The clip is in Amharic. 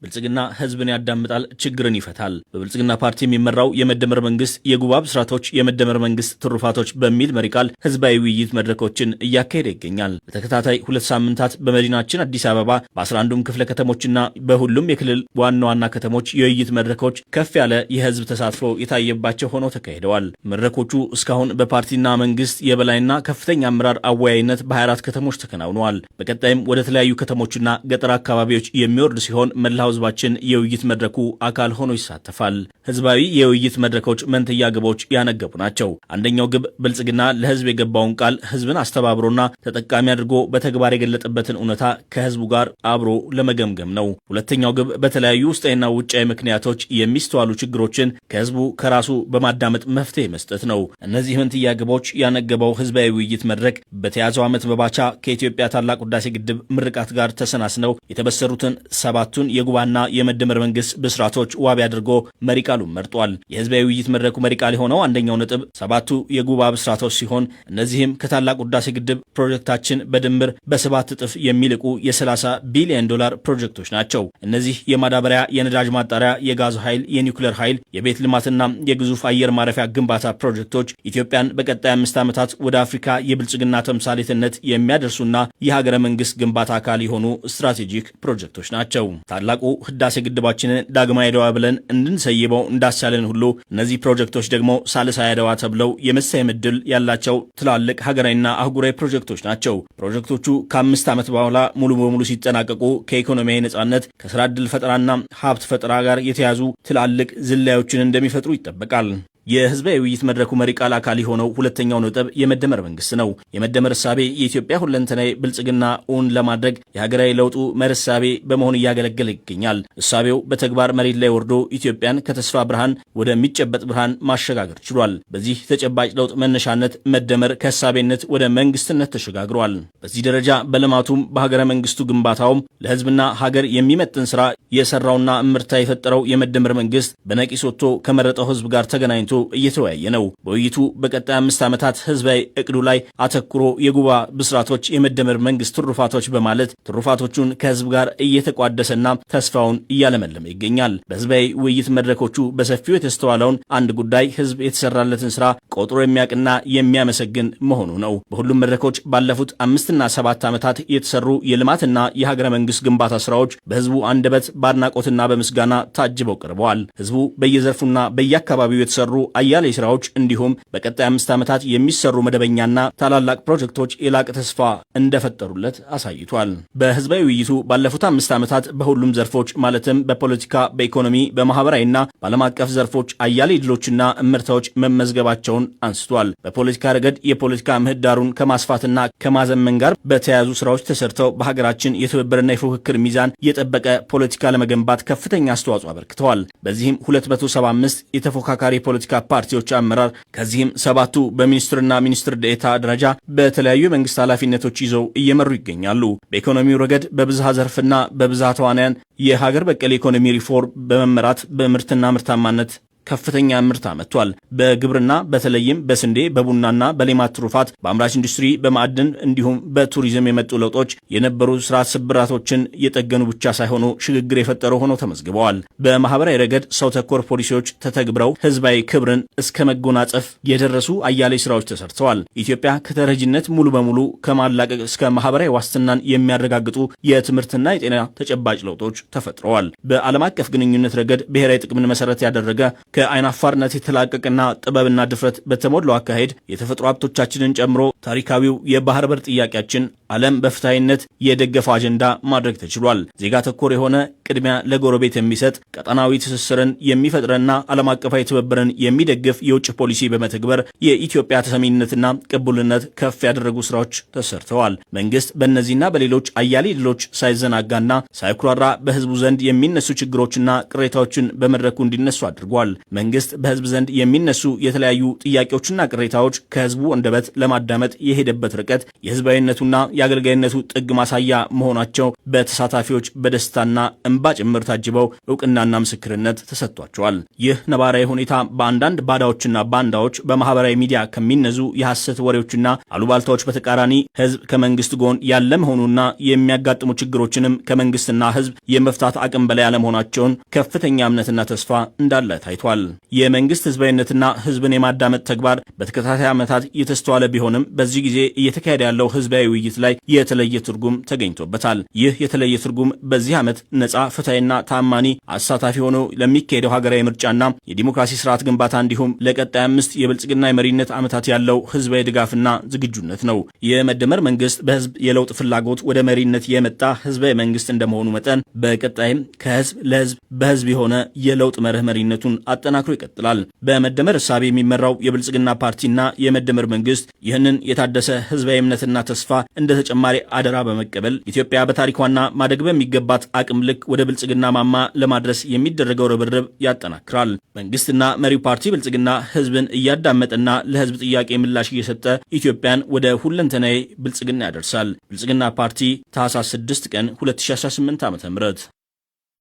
ብልጽግና ህዝብን ያዳምጣል፣ ችግርን ይፈታል። በብልጽግና ፓርቲ የሚመራው የመደመር መንግስት የጉባ ብስራቶች የመደመር መንግስት ትሩፋቶች በሚል መሪ ቃል ህዝባዊ ውይይት መድረኮችን እያካሄደ ይገኛል። በተከታታይ 2 ሳምንታት በመዲናችን አዲስ አበባ በ11ዱም ክፍለ ከተሞችና በሁሉም የክልል ዋና ዋና ከተሞች የውይይት መድረኮች ከፍ ያለ የህዝብ ተሳትፎ የታየባቸው ሆነው ተካሂደዋል። መድረኮቹ እስካሁን በፓርቲና መንግስት የበላይና ከፍተኛ አመራር አወያይነት በ24 ከተሞች ተከናውነዋል። በቀጣይም ወደ ተለያዩ ከተሞችና ገጠር አካባቢዎች የሚወርድ ሲሆን መላው ህዝባችን የውይይት መድረኩ አካል ሆኖ ይሳተፋል። ህዝባዊ የውይይት መድረኮች መንትያ ግቦች ያነገቡ ናቸው። አንደኛው ግብ ብልጽግና ለህዝብ የገባውን ቃል ህዝብን አስተባብሮና ተጠቃሚ አድርጎ በተግባር የገለጠበትን እውነታ ከህዝቡ ጋር አብሮ ለመገምገም ነው። ሁለተኛው ግብ በተለያዩ ውስጣዊና ውጫዊ ምክንያቶች የሚስተዋሉ ችግሮችን ከህዝቡ ከራሱ በማዳመጥ መፍትሄ መስጠት ነው። እነዚህ መንትያ ግቦች ያነገበው ህዝባዊ ውይይት መድረክ በተያዘው ዓመት መባቻ ከኢትዮጵያ ታላቁ ህዳሴ ግድብ ምርቃት ጋር ተሰናስነው የተበሰሩትን ሰባቱን የጉባና የመደመር መንግስት ብስራቶች ዋቢ አድርጎ መሪ ቃሉን መርጧል። የህዝባዊ ውይይት መድረኩ መሪ ቃል የሆነው አንደኛው ነጥብ ሰባቱ የጉባ ብስራቶች ሲሆን እነዚህም ከታላቁ ህዳሴ ግድብ ፕሮጀክታችን በድምር በ7 እጥፍ የሚልቁ የ30 ቢሊዮን ዶላር ፕሮጀክቶች ናቸው። እነዚህ የማዳበሪያ፣ የነዳጅ ማጣሪያ፣ የጋዝ ኃይል፣ የኒውክሌር ኃይል፣ የቤት ልማትና የግዙፍ አየር ማረፊያ ግንባታ ፕሮጀክቶች ኢትዮጵያን በቀጣይ 5 ዓመታት ወደ አፍሪካ የብልጽግና ተምሳሌትነት የሚያደርሱና የሀገረ መንግስት ግንባታ አካል የሆኑ ስትራቴጂክ ፕሮጀክቶች ናቸው። ታላቁ ህዳሴ ግድባችንን ዳግማዊ አድዋ ብለን እንድንሰይመው እንዳስቻለን ሁሉ እነዚህ ፕሮጀክቶች ደግሞ ሳልሳይ አድዋ ተብለው የመሰየም ዕድል ያላቸው ትላልቅ ሀገራዊና አህጉራዊ ፕሮጀክቶች ናቸው። ፕሮጀክቶቹ ከ5 ዓመት በኋላ ሙሉ በሙሉ ሲጠናቀቁ ከኢኮኖሚያዊ ነጻነት፣ ከስራ ዕድል ፈጠራና ሀብት ፈጠራ ጋር የተያዙ ትላልቅ ዝላዮችን እንደሚፈጥሩ ይጠበቃል። የህዝባዊ ውይይት መድረኩ መሪ ቃል አካል የሆነው ሁለተኛው ነጥብ የመደመር መንግስት ነው። የመደመር እሳቤ የኢትዮጵያ ሁለንተናዊ ብልጽግና እውን ለማድረግ የሀገራዊ ለውጡ መሪ እሳቤ በመሆን እያገለገለ ይገኛል። እሳቤው በተግባር መሬት ላይ ወርዶ ኢትዮጵያን ከተስፋ ብርሃን ወደሚጨበጥ ብርሃን ማሸጋገር ችሏል። በዚህ ተጨባጭ ለውጥ መነሻነት መደመር ከእሳቤነት ወደ መንግስትነት ተሸጋግሯል። በዚህ ደረጃ በልማቱም በሀገረ መንግስቱ ግንባታውም ለህዝብና ሀገር የሚመጥን ስራ የሰራውና እምርታ የፈጠረው የመደመር መንግስት በነቂስ ወጥቶ ከመረጠው ህዝብ ጋር ተገናኝቶ እየተወያየ ነው። በውይይቱ በቀጣይ 5 ዓመታት ህዝባዊ እቅዱ ላይ አተኩሮ የጉባ ብስራቶች የመደመር መንግስት ትሩፋቶች በማለት ትሩፋቶቹን ከህዝብ ጋር እየተቋደሰና ተስፋውን እያለመለመ ይገኛል። በህዝባዊ ውይይት መድረኮቹ በሰፊው የተስተዋለውን አንድ ጉዳይ ህዝብ የተሰራለትን ስራ ቆጥሮ የሚያውቅና የሚያመሰግን መሆኑ ነው። በሁሉም መድረኮች ባለፉት 5ና 7 ዓመታት የተሰሩ የልማትና የሀገረ መንግስት ግንባታ ስራዎች በህዝቡ አንደበት በአድናቆትና በምስጋና ታጅበው ቀርበዋል። ህዝቡ በየዘርፉና በየአካባቢው የተሰሩ አያሌ ስራዎች እንዲሁም በቀጣይ 5 ዓመታት የሚሰሩ መደበኛና ታላላቅ ፕሮጀክቶች የላቀ ተስፋ እንደፈጠሩለት አሳይቷል። በህዝባዊ ውይይቱ ባለፉት 5 ዓመታት በሁሉም ዘርፎች ማለትም በፖለቲካ፣ በኢኮኖሚ፣ በማህበራዊና በዓለም አቀፍ ዘርፎች አያሌ ድሎችና እምርታዎች መመዝገባቸውን አንስቷል። በፖለቲካ ረገድ የፖለቲካ ምህዳሩን ከማስፋትና ከማዘመን ጋር በተያያዙ ስራዎች ተሰርተው በሀገራችን የትብብርና የፉክክር ሚዛን የጠበቀ ፖለቲካ ለመገንባት ከፍተኛ አስተዋጽኦ አበርክተዋል። በዚህም 275 የተፎካካሪ የፖለቲካ ፓርቲዎች አመራር፣ ከዚህም ሰባቱ በሚኒስትርና ሚኒስትር ዴኤታ ደረጃ በተለያዩ የመንግስት ኃላፊነቶች ይዘው እየመሩ ይገኛሉ። በኢኮኖሚው ረገድ በብዝሃ ዘርፍና በብዝሃ ተዋናያን የሀገር በቀል ኢኮኖሚ ሪፎርም በመመራት በምርትና ምርታማነት ከፍተኛ ምርት አመጥቷል። በግብርና በተለይም በስንዴ፣ በቡናና በሌማት ትሩፋት፣ በአምራች ኢንዱስትሪ፣ በማዕድን እንዲሁም በቱሪዝም የመጡ ለውጦች የነበሩ ስርዓት ስብራቶችን የጠገኑ ብቻ ሳይሆኑ ሽግግር የፈጠሩ ሆነው ተመዝግበዋል። በማህበራዊ ረገድ ሰው ተኮር ፖሊሲዎች ተተግብረው ህዝባዊ ክብርን እስከ መጎናጸፍ የደረሱ አያሌ ስራዎች ተሰርተዋል። ኢትዮጵያ ከተረጂነት ሙሉ በሙሉ ከማላቀቅ እስከ ማህበራዊ ዋስትናን የሚያረጋግጡ የትምህርትና የጤና ተጨባጭ ለውጦች ተፈጥረዋል። በዓለም አቀፍ ግንኙነት ረገድ ብሔራዊ ጥቅምን መሰረት ያደረገ፣ ከአይናፋርነት የተላቀቀና ጥበብና ድፍረት በተሞላው አካሄድ የተፈጥሮ ሀብቶቻችንን ጨምሮ ታሪካዊው የባህር በር ጥያቄያችን ዓለም በፍትሐዊነት የደገፈው አጀንዳ ማድረግ ተችሏል። ዜጋ ተኮር የሆነ፣ ቅድሚያ ለጎረቤት የሚሰጥ፣ ቀጠናዊ ትስስርን የሚፈጥርና ዓለም አቀፋዊ ትብብርን የሚደግፍ የውጭ ፖሊሲ በመተግበር የኢትዮጵያ ተሰሚነትና ቅቡልነት ከፍ ያደረጉ ስራዎች ተሰርተዋል። መንግስት በእነዚህና በሌሎች አያሌ ድሎች ሳይዘናጋና ሳይኩራራ በህዝቡ ዘንድ የሚነሱ ችግሮችና ቅሬታዎችን በመድረኩ እንዲነሱ አድርጓል። መንግስት በህዝብ ዘንድ የሚነሱ የተለያዩ ጥያቄዎችና ቅሬታዎች ከህዝቡ አንደበት ለማዳመጥ የሄደበት ርቀት የህዝባዊነቱና የአገልጋይነቱ ጥግ ማሳያ መሆናቸው በተሳታፊዎች በደስታና እንባ በእንባ ጭምር ታጅበው እውቅናና ምስክርነት ተሰጥቷቸዋል። ይህ ነባራዊ ሁኔታ በአንዳንድ ባዳዎችና ባንዳዎች በማህበራዊ ሚዲያ ከሚነዙ የሐሰት ወሬዎችና አሉባልታዎች በተቃራኒ ህዝብ ከመንግስት ጎን ያለ መሆኑና የሚያጋጥሙ ችግሮችንም ከመንግስትና ህዝብ የመፍታት አቅም በላይ አለመሆናቸውን ከፍተኛ እምነትና ተስፋ እንዳለ ታይቷል። የመንግስት ህዝባዊነትና ህዝብን የማዳመጥ ተግባር በተከታታይ ዓመታት የተስተዋለ ቢሆንም በዚህ ጊዜ እየተካሄደ ያለው ህዝባዊ ውይይት ላይ የተለየ ትርጉም ተገኝቶበታል። ይህ የተለየ ትርጉም በዚህ ዓመት ነጻ፣ ፍትሐዊና ታማኒ አሳታፊ ሆኖ ለሚካሄደው ሀገራዊ ምርጫና የዲሞክራሲ ስርዓት ግንባታ እንዲሁም ለቀጣይ 5 የብልጽግና የመሪነት ዓመታት ያለው ህዝባዊ ድጋፍና ዝግጁነት ነው። የመደመር መንግስት በህዝብ የለውጥ ፍላጎት ወደ መሪነት የመጣ ህዝባዊ መንግስት እንደመሆኑ መጠን በቀጣይም ከህዝብ ለህዝብ በህዝብ የሆነ የለውጥ መርህ መሪነቱን አጠናክሮ ይቀጥላል። በመደመር እሳቤ የሚመራው የብልጽግና ፓርቲና የመደመር መንግስት ይህንን የታደሰ ህዝባዊ እምነትና ተስፋ እንደ ተጨማሪ አደራ በመቀበል ኢትዮጵያ በታሪኳና ማደግ በሚገባት አቅም ልክ ወደ ብልጽግና ማማ ለማድረስ የሚደረገው ርብርብ ያጠናክራል። መንግስትና መሪው ፓርቲ ብልጽግና ህዝብን እያዳመጠና ለህዝብ ጥያቄ ምላሽ እየሰጠ ኢትዮጵያን ወደ ሁለንተናዊ ብልጽግና ያደርሳል። ብልጽግና ፓርቲ ታህሳስ 6 ቀን 2018 ዓ.ም።